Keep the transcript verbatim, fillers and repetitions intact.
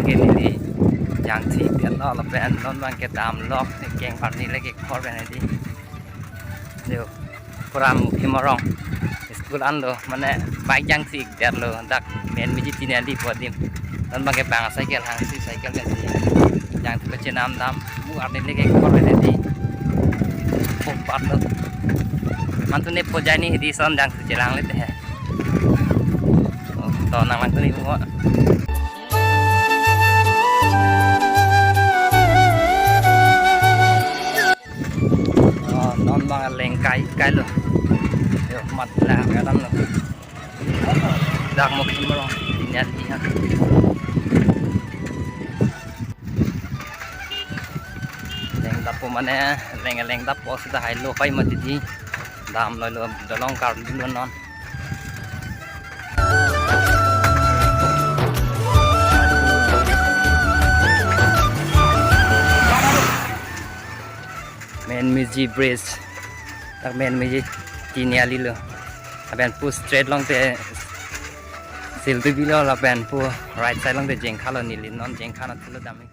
Ke neli jangthu-ik detlo lapen non abang ke damlo, keng parni le kekhor pen hedi. Yo, Pura Mukhi Morong school anlo, mane bike jangthu-ik detlo, dak main meji Tiniali pu adim. Non abang ke bang cycle hangsi cycle pen si jangthu pachenam dam, mu arni le kekhor pen hedi. Pok patlo. Mantu ne pojai ni hedi son jangthu chelang le te he. Oh, to nang lang tu ni mo. Oh, non abang lengkai kailo. Yo, mat la kadam lo. Dak Mukhi Morong Tiniali ha. Leng dapo mane, leng leng dapo sudah hailo kai mati di. Damlo lo, dolong kar dulu non. Main meji bridge. Dak main meji Tiniali lo. Lapen pu straight along te Sildubi lo, lapen pu right side along te Jengkha lo, neli non Jengkha nangthulo dam-ik.